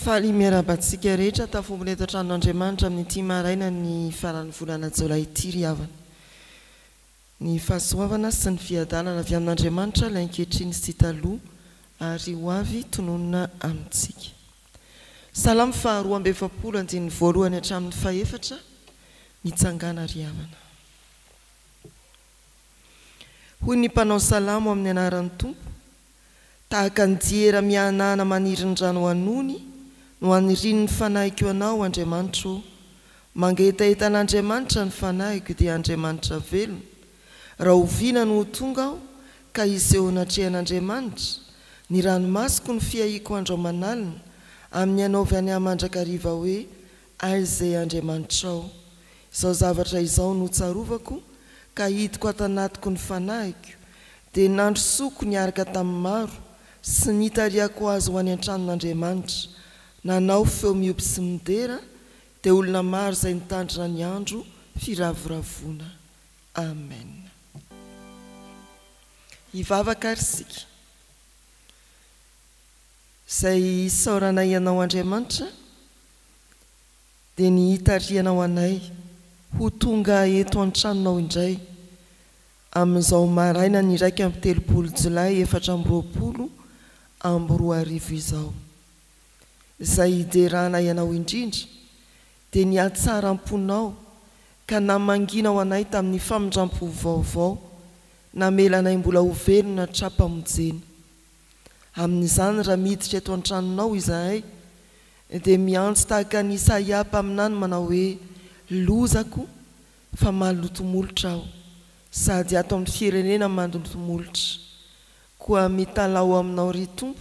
Faly miarahaba antsika rehetra tafombona eto an-tranon'Andriamanitra amin'ity maraina ny faran'ny volana Jolay ity ry havana. Ny fahasoavana sy ny fiadanana avy amin'Andriamanitra ilay ankehitriny sy taloha ary ho avy tononina amintsika. Salamo faha 42 andininy voalohany hatramin'ny fahefatra, Mitsangàna ry havana. Hoy ny mpanao salamo amin'ny anaran'ny Tompo, Tahaka ny diera mihanahana maniry ny rano anony no anirian'ny fanahiko Anao, Andriamanitra ô. Mangetaheta an'Andriamanitra ny fanahiko, dia Andriamanitra velona. Rahoviana no ho tonga aho ka hiseho anatrehan'Andriamanitra? Ny ranomasoko no fiahiako andro aman'alina, amin'ny hanaovany ahy mandrakariva hoe, Aiza izay Andriamanitrao? Izao zavatra izao no tsarovako ka hidiko ato anatiko ny fanahiko, dia nandrosoako niaraka tamin'ny maro sy nitarihako azy ho any an-tranon'Andriamanitra, nanao feo mihoby sy midera, dia olona maro izay nitandrina ny andro firavoravoana. Amen. Hivavaka ary isika. Izay isaoranay Anao Andriamanitra dia ny hitarihanao anay ho tonga eto an-tranonao indray amin'izao marainan'ny 31 jolay 2024 izao. Izay hideranay Anao indrindra dia ny hatsaram-ponao ka namangianao anay tamin'ny famindram-po vaovao namela anay mbola ho velona tra-pamonjena. Amin'izany raha miditra eto an-tranonao izahay dia miantso tahaka an'i Isaia mpaminany manao hoe, Lozako fa maloto molotra aho, sady ato amin'ny firenena maloto molotra. Koa mitalaho aminao ry Tompo,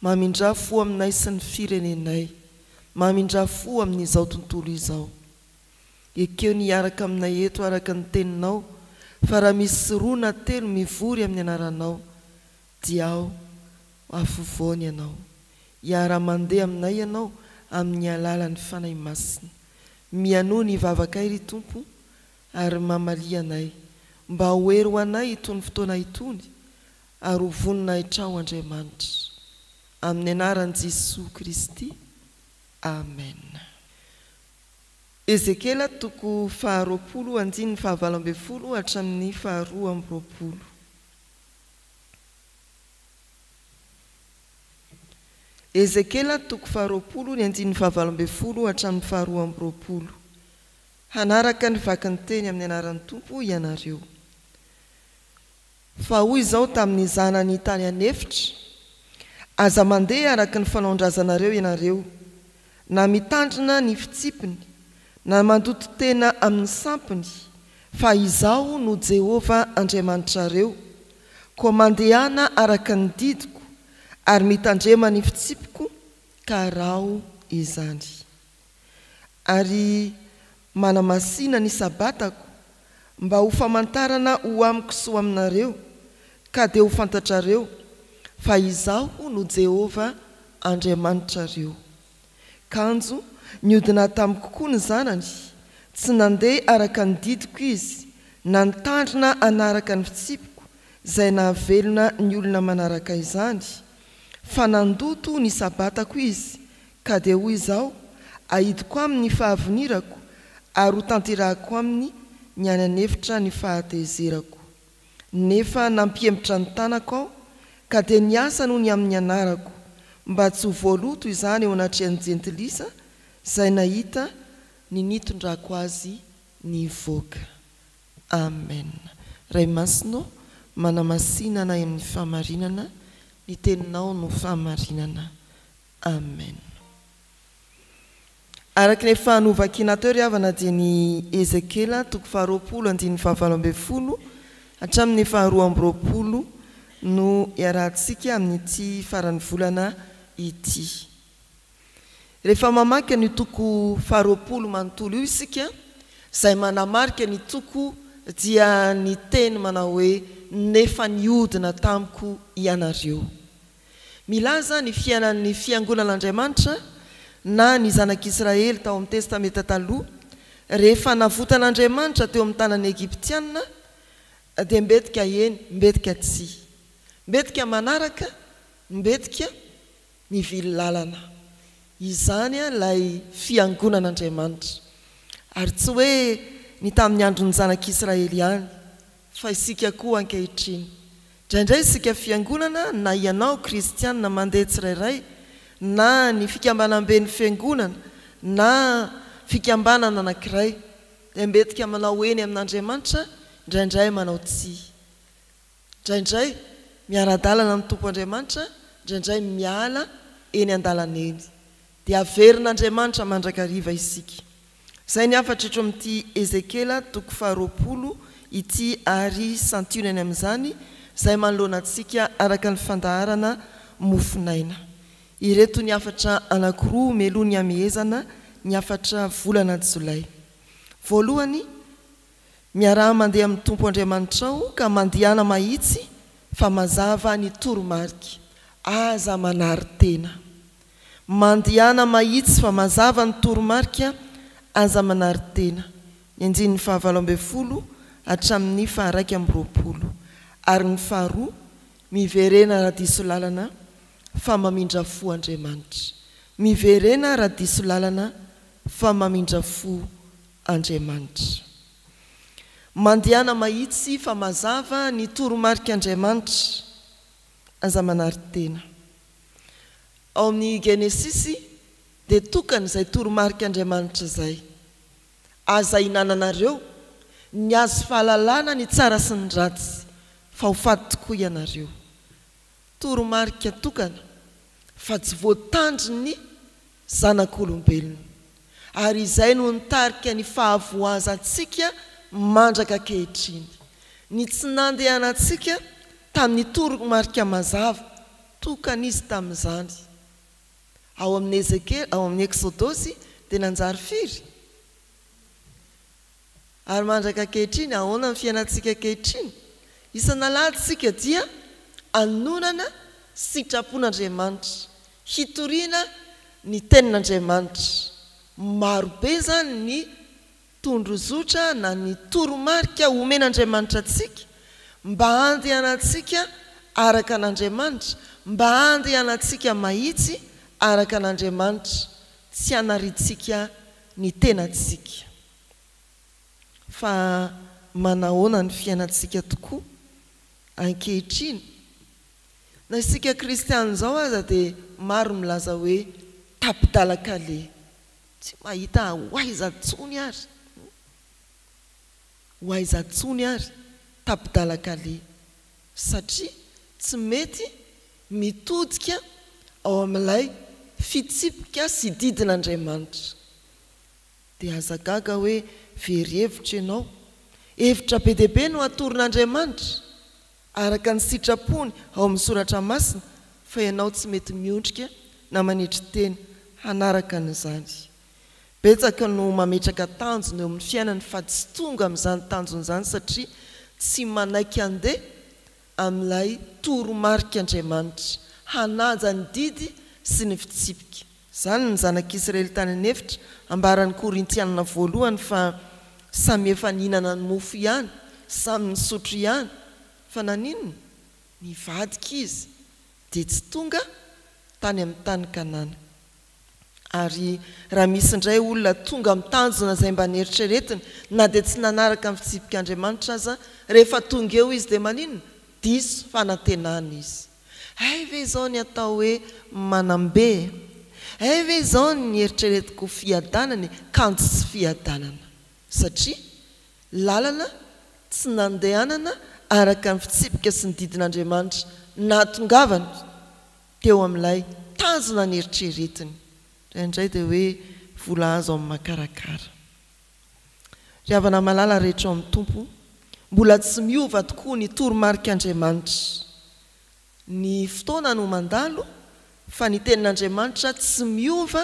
mamindrà fo aminay sy ny firenenay, mamindrà fo amin'izao tontolo izao. Ekeo ny hiaraka aminay eto araka ny teninao, fa raha misy roa na telo mivory amin'ny anaranao, dia ao afovoany ianao. Hiara-mandeha aminay ianao amin'ny alalan'ny Fanahy Masina. Mihainoa ny vavakay ry Tompo ary mamalia anay, mba ho hery ho anay itony fotoana itony ary ho voninahitrao Andriamanitra. Amin'ny anaran'i Jesoa Kristy, Amen. Ezekiela toko faharoapolo andininy fahavalo ambin'ny folo hatramin'ny faharoa amby roapolo. Ezekiela toko faharoapolo ny andininy fahavalo ambin'ny folo hatramin'ny faharoa amby roapolo. Hanaraka ny vakin-teny amin'ny anaran'ny Tompo ianareo. Fa hoy izao tamin'ny zanany tany an'efitra, Aza mandeha araka ny fanaon-drazanareo ianareo, na mitandrina ny fitsipiny, na mandoto tena amin'ny sampiny, fa Izaho no Jehovah Andriamanitrareo, koa mandehana araka ny didiko, ary mitandrema ny fitsipiko, ka araho izany. Ary manamasina ny Sabatako, mba ho famantarana ho amiko sy ho aminareo, ka dia ho fantatrareo fa Izaho no Jehovah Andriamanitrareo. Kanjo niodina tamiko koa ny zanany, tsy nandeha araka ny didiko izy, na nitandrina hanaraka ny fitsipiko izay nahavelona ny olona manaraka izany, fa nandoto ny Sabatako izy, Ka dia hoy Izaho, Ahidiko aminy ny fahavinirako, ary ho tanterahako aminy ny any an'efitra ny fahatezerako. Nefa nampihemotra ny tanako Aho, ka dia niasa noho ny amin'ny anarako, mba tsy ho voaloto izany eo anatrehan'ny Jentilisa izay nahita ny nitondrako azy nivoaka. Amen. Ray Masina ô, manamasina anay amin'ny fahamarinana, ny Teninao no fahamarinana. Amen. Araka ny efa novakiana teo ry havana dia ny Ezekiela toko faharoapolo andininy fahavalo ambin'ny folo hatramin'ny faharoa amby roapolo no iarahantsika amin'ity faran'ny volana ity. Rehefa mamaky an'io toko faharoapolo manontolo io isika, izay manamarika ny toko dia ny teny manao hoe nefa nihodina tamiko ianareo. Milaza ny fiainan'ny Fiangonan'Andriamanitra na ny Zanak'Israely tao amin'ny Testamenta Taloha, rehefa navotan'Andriamanitra teo amin'ny tanan'ny Egyptiana, dia mbetika eny, mbetika tsia. Mbetika manaraka, mbetika mivily lalana. Izany ilay Fiangonan'Andriamanitra. Ary tsy hoe ny tamin'ny andron'ny zanak'Israely ihany, fa isika koa ankehitriny. Indraindray isika Fiangonana, na ianao kristiana mandeha tsirairay, na ny fikambanamben'ny Fiangonana, na fikambanana anankiray, dia mbetika manao eny amin'Andriamanitra, indraindray manao tsia. Indraindray miara-dalana amin'ny Tompo Andriamanitra, indraindray miala eny an-dalana eny. Dia averin'Andriamanitra mandrakariva isika. Izay ny hafatra eto amin'ity Ezekiela toko faharoapolo ity ary santionany amin'izany izay manoloana antsika araka ny fandaharana Mofon'aina. Ireto ny hafatra anankiroa meloa ny hamehezana ny hafatra volana Jolay. Voalohany, Miaraha mandeha amin'ny Tompo Andriamanitrao ka mandehana mahitsy fa mazava ny toromarika. Aza manary tena. Mandehana mahitsy fa mazava ny toromarika, aza manary tena. Ny andininy fahavalo ambin'ny folo hatramin'ny faha-21. Ary ny faharoa, miverena raha diso lalana fa mamindra fo Andriamanitra. Miverena raha diso lalana fa mamindra fo Andriamanitra. Mandehana mahitsy fa mazava ny toromarik'Andriamanitra. Aza manary tena. Ao amin'ny Genesisy dia tokana izay toromarik'Andriamanitra izay. Aza hinananareo ny hazo fahalalana ny tsara sy ny ratsy, fa ho faty tokoa ianareo. Toromarika tokana fa tsy voatandrin'ny zanak'olombelona. Ary izay no nitarika ny fahavoazantsika mandraka ankehitriny. Ny tsy nandehanantsika tamin'ny toromarika mazava, tokana izy tamin'izany. Ao amin'ny Ezekiela, ao amin'ny Eksodosy dia nanjary firy? Ary mandraka ankehitriny, ahoana ny fiainantsika ankehitriny? Isan'alahady isika dia anonana sitrapon'Andriamanitra, hitoriana ny Tenin'Andriamanitra. Marobe izany ny tondrozotra na ny toromarika omen'Andriamanitra antsika mba handehanantsika araka an'Andriamanitra, mba handehanantsika mahitsy araka an'Andriamanitra, tsy hanariantsika ny tenantsika. Fa manahoana ny fiainantsika tokoa ankehitriny? Na isika kristiana izao aza dia maro milaza hoe tapi-dalan-kaleha. Tsy mahita ho aiza intsony ary. Ho aiza intsony ary tapi-dalan-kaleha. Satria tsy mety mitodika ao amin'ilay fitsipika sy didin'Andriamanitra. Dia aza gaga hoe very hevitra ianao. Hevitra be dia be no atoron'Andriamanitra, araka ny sitrapony ao amin'ny Soratra Masina, fa ianao tsy mety miondrika na manetry tena hanaraka an'izany. Betsaka no mametraka tanjona eo amin'ny fiainany fa tsy tonga amin'izany tanjona izany satria tsy manaiky handeha amin'ilay toromarik'Andriamanitra, hanaja ny didy sy ny fitsipika. Izany ny zanak'Israely tany an'efitra, ambaran'ny Korintianina voalohany fa samy efa nihinana ny mofo ihany, samy nisotro ihany, fa naninona? Nivadika izy, dia tsy tonga tany amin'ny tany Kanana. Ary raha misy indray olona tonga amin'ny tanjona izay mba neritreretiny, na dia tsy nanaraka ny fitsipik'Andriamanitra aza, rehefa tonga eo izy dia maninona? Diso fanantenana izy. Hay ve izao ny atao hoe manam-be e? Hay ve izao ny eritreretiko ho fiadanana e? Kanjo tsy fiadanana. Satria lalana tsy nandehanana araka ny fitsipika sy ny didin'Andriamanitra nahatongavany teo amin'ilay tanjona neritreretiny. Indraindray dia hoe vola azo amin'ny makarakara. Ry havana malala rehetra ao amin'ny Tompo, mbola tsy miova tokoa ny toromarik'Andriamanitra. Ny fotoana no mandalo fa ny tenin'Andriamanitra tsy miova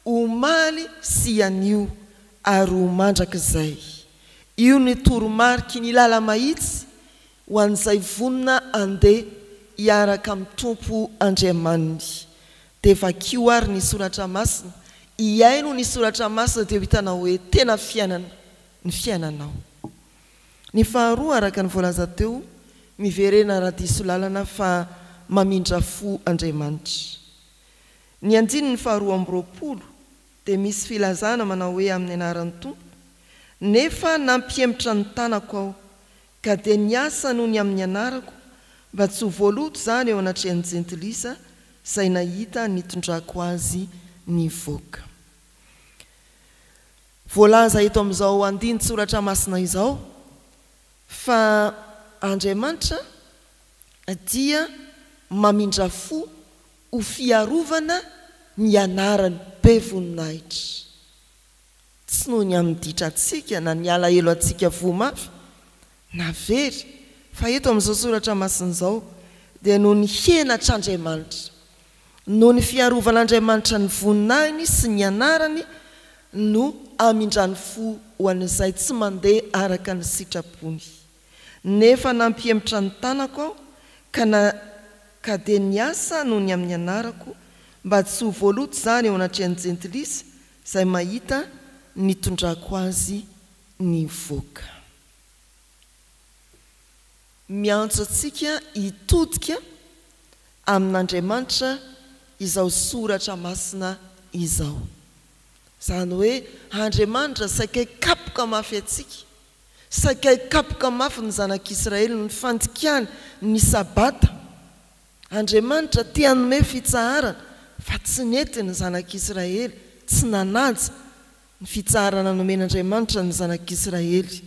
omaly sy anio ary ho mandrakizay. Io ny toromariky ny lala-mahitsy ho an'izay vonona handeha hiaraka amin'ny Tompo Andriamaniny. Dia vakio ary ny soratra masina, hihaino ny soratra masina dia ho hitanao hoe tena fiainana ny fiainanao. Ny faharoa araka ny voalaza teo, miverena raha diso lalana fa mamindra fo Andriamanitra. Ny andininy faharoa amby 20 dia misy filazana manao hoe amin'ny anaran'ny Tompo, Nefa nampihemotra ny tanako aho, ka dia niasa noho ny amin'ny anarako, mba tsy ho voaloto izany eo anatrehan'ny jentilisa izay nahita nitondrako azy nivoaka. Voalaza eto amin'izao andinin-tsoratra masina izao fa Andriamanitra dia mamindra fo ho fiarovana ny anarany be voninahitra. Tsy noho ny amin'ny ditrantsika na ny alahelo antsika voa mafy na very, fa eto amin'izao soratra masina izao dia noho ny henatr'Andriamanitra, noho ny fiarovan'Andriamanitra ny voninahiny sy ny anarany no amindrany fo ho an'izay tsy mandeha araka ny sitrapony. Nefa nampihemotra ny tanako aho ka na ka dia niasa noho ny amin'ny anarako, mba tsy ho voaloto izany eo anatrehan'ny jentilisa izay mahita ny nitondrako azy nivoaka. Miantso antsika hitodika amin'Andriamanitra izao soratra masina izao. Izany hoe Andriamanitra saika hikapoka mafy antsika, saika hikapoka mafy ny zanak'Israely ny fandikany ny Sabata. Andriamanitra te hanome fitsaharana fa tsy nety ny zanak'Israely, tsy nanaja ny fitsaharana nomen'Andriamanitra ny zanak'Israely.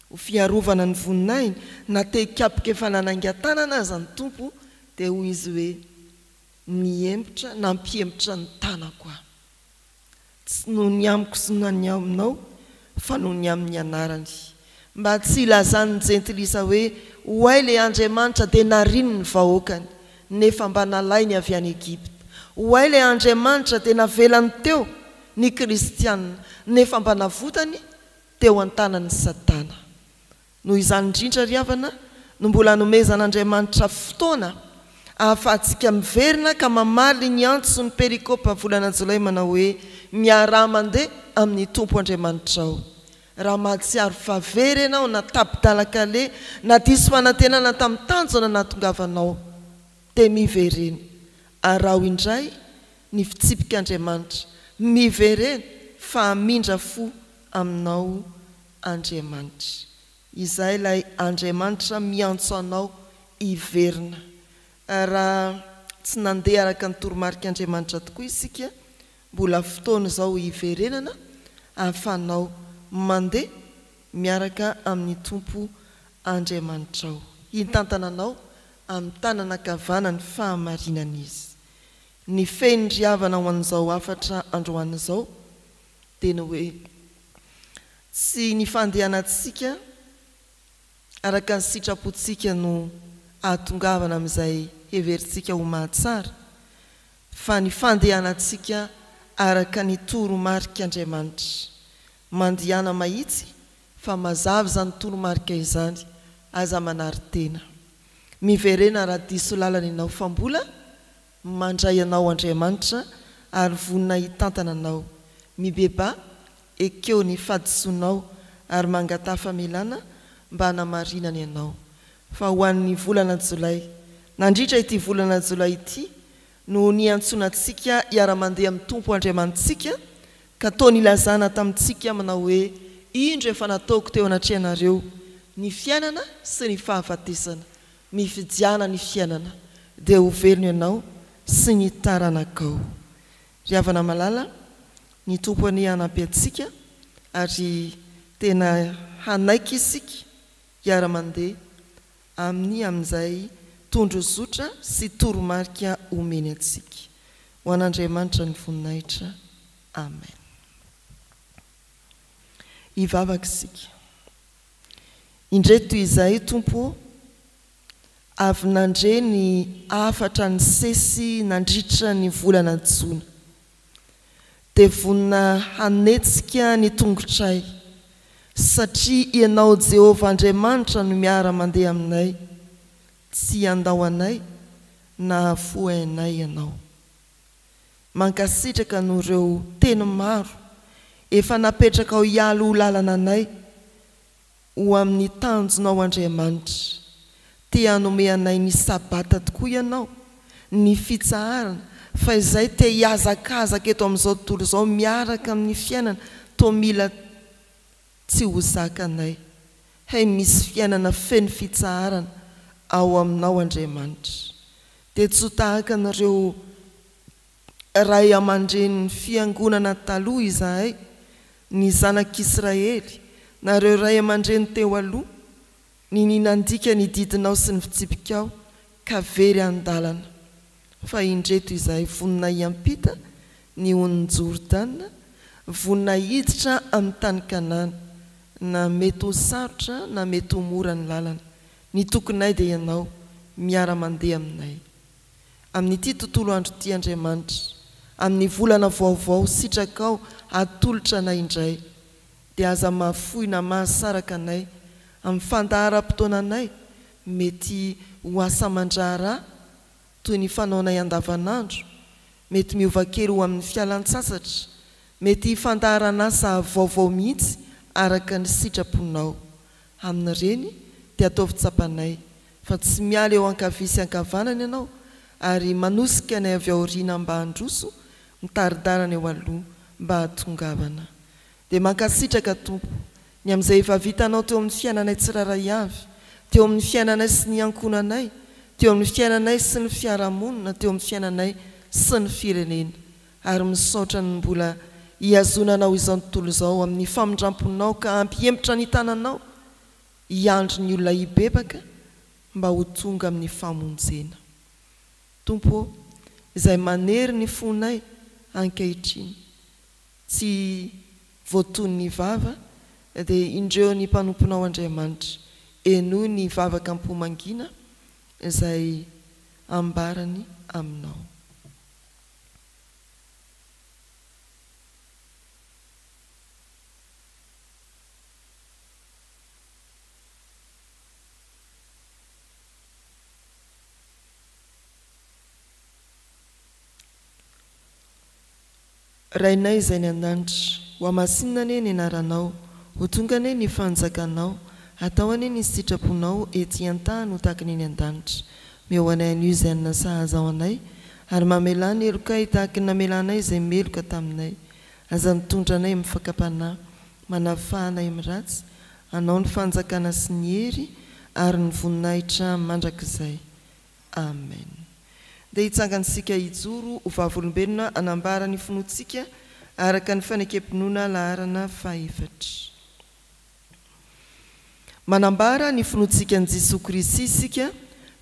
Ho fiarovana ny voninahiny, na te hikapoka efa nanainga-tanana aza ny Tompo, dia hoy Izy hoe, Nihemotra, nampihemotra ny tanako Aho. Tsy noho ny amiko sy na ny aminao, fa noho ny amin'ny anarany. Mba tsy hilazan'ny jentilisa hoe, Oay ilay Andriamanitra dia nariny ny vahoakany, nefa mba nalainy avy any Egypta. Oay ilay Andriamanitra dia navelany teo ny kristiana, nefa mba navotany teo an-tanan'i Satana. Noho izany indrindra ry havana no mbola anomezan'Andriamanitra fotoana ahafahantsika miverina ka mamaly ny antson'ny perikopa volana jolay manao hoe miaraha mandeha amin'ny Tompo Andriamanitrao. Raha mahatsiaro fa very ianao na tapi-dalan-kaleha na diso fanantenana tamin'ny tanjona nahatongavanao dia miverena. Araho indray ny fitsipik'Andriamanitra. Miverena fa hamindra fo aminao Andriamanitra. Izay ilay Andriamanitra miantso anao hiverina. Raha tsy nandeha araka ny toromarik'Andriamanitra tokoa isika, mbola fotoana izao hiverenana ahafahanao mandeha miaraka amin'ny Tompo Andriamanitrao. Hitantana anao amin'ny tanana ankavanan'ny fahamarinana Izy. Ny fehin'ny ry havana ho an'izao hafatra androany izao dia ny hoe tsy ny fandehanantsika araka ny sitrapontsika no ahatongavana amin'izay heverintsika ho mahatsara fa ny fandehanantsika araka ny toromarik'Andriamanitra. Mandehana mahitsy fa mazava izany toromarika izany, aza manary tena. Miverena raha diso lalana ianao fa mbola Mandray anao Andriamanitra ary vonona hitantana anao. Mibebaha, ekeo ny fahadisoanao ary mangataha famelana mba hanamarinany anao. Fa ho an'ny volana jolay, nandritra ity volana jolay ity no niantsoana antsika hiara-mandeha amin'ny Tompo Andriamanitsika ka toa nilazana tamintsika manao hoe, Indro efa nataoko teo anatrehanareo ny fiainana sy ny fahafatesana. Mifidiana ny fiainana dia ho velona ianao sy ny taranakao. Ry havana malala, ny Tompo anie hanampy antsika ary tena hanaiky isika hiara-mandeha Aminy amin'izay tondrozotra sy toromarika omeny antsika. Ho an'Andriamanitra ny voninahitra. Amen. Hivavaka isika. Indreto izahay, Tompo ô, avy nandre ny hafatra nisesy nandritra ny volana jona, dia vonona hanetsika ny tongotray, satria Ianao Jehovah Andriamanitra no miara-mandeha aminay, tsy handao anay na hahafoy anay Ianao. Mankasitraka noho ireo teny maro efa napetrakao hialoha lalana anay ho amin'ny tanjonao Andriamanitra. Te hanome anay ny Sabata tokoa Ianao, ny fitsaharana, fa izay te hihazakazaka eto amin'izao tontolo izao miaraka amin'ny fiainana toa mila tsy ho zakanay. Hay misy fiainana feno fitsaharana ao aminao Andriamanitra. Dia tsy ho tahaka an'ireo ray aman-drenin'ny fiangonana taloha izahay, ny zanak'Israely, na ireo ray aman-dreny teo aloha, ny nandika ny didinao sy ny fitsipikao ka very an-dalana. Fa indreto izahay vonona hiampita ny onin'i Jordana, vonona hiditra amin'ny tany Kanana, na mety ho sarotra na mety ho mora ny lalana. Ny tokinay dia Ianao, miara-mandeha aminay. Amin'ity tontolo andro ity Andriamanitra, amin'ny volana vaovao sitrakao atolotra anay indray, dia aza mahafoy na mahasaraka anay amin'ny fandaharam-potoananay mety ho asa aman-draharaha toy ny fanaonay andavanandro, mety miova kely ho amin'ny fialan-tsasatra, mety fandaharan'asa vaovao mihitsy araka ny sitraponao. Amin'ireny dia ataovy tsapanay fa tsy miala eo ankavia sy ankavanana ianao ary manosika anay avy aoriana mba handroso, mitari-dalana eo aloha mba hahatongavana. Dia mankasitraka Tompo ny amin'izay efa vitanao teo amin'ny fiainanay tsirairay avy, teo amin'ny fiainanay sy ny ankohonanay, teo amin'ny fiainanay sy ny fiarahamonina, teo amin'ny fiainanay sy ny firenena. Ary misaotra ny mbola hihazonanao izao tontolo izao amin'ny famindramponao ka hampihemotra ny tananao hiandry ny olona hibebaka mba ho tonga amin'ny famonjena. Tompo ô, izay manery ny fonay ankehitriny, tsy voaton'ny vava dia indreo ny mpanomponao Andriamanitra, henoy ny vavaka am-po mangina izay ambarany aminao. Rainay izay any an-danitra, Hohamasinina anie ny anaranao, Ho tonga anie ny fanjakanao, Hatao anie ny sitraponao ety an-tany ho tahaka ny eny an-danitra. Meo anay anio izay hanina sahaza ho anay, ary mamelà ny helokay tahaka ny namelanay izay meloka taminay. Aza mitondra anay amin'ny fakam-panahy, manafaha anay amin'ny ratsy, Anao ny fanjakana sy ny hery ary ny voninahitra mandrakizay. Amen. Dia hitsangana isika hijoro ho vavolombelona hanambara ny finoantsika araka ny fanekem-pinoana laharana fahefatra. Manambara ny finoantsika an'i Jesoa Kristy isika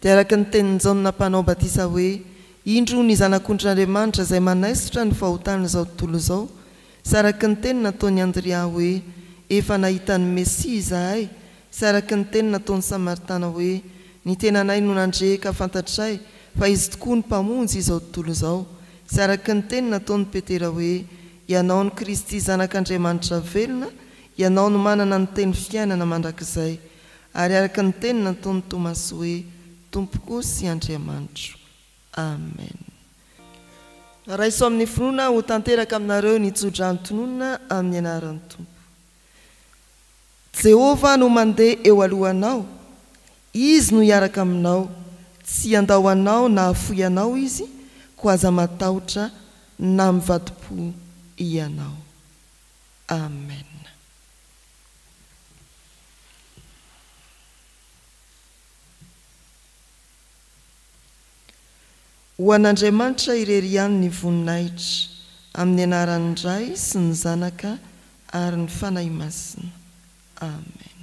dia araka ny tenin'i Jaona Mpanao batisa hoe, Indro ny Zanak'ondrin'Andriamanitra izay manaisotra ny fahotan'izao tontolo izao, sy araka ny teny nataon'i Andrea hoe, Efa nahita ny Mesia izahay, sy araka ny teny nataon'ny Samaritana hoe, Ny tenanay no nandre ka fantatray fa Izy tokoa no Mpamonjy izao tontolo izao, sy araka ny teny nataon'i Petera hoe, Ianao no Kristy Zanak'Andriamanitra velona, Ianao no manana ny teny fiainana mandrakizay, ary araka ny teny nataon'i Tomasy hoe, Tompoko sy Andriamanitro. Amen. Raiso amin'ny finoana ho tanteraka aminareo ny tsodrano tononina amin'ny anaran'ny Tompo. Jehovah no mandeha eo alohanao, Izy no hiaraka aminao, tsy handao anao na hahafoy anao Izy, koa aza matahotra na mivadi-po ianao. Amen. Ho an'Andriamanitra irery ihany ny voninahitra, amin'ny anaran'ny Ray sy ny Zanaka ary ny Fanahy Masina. Amen.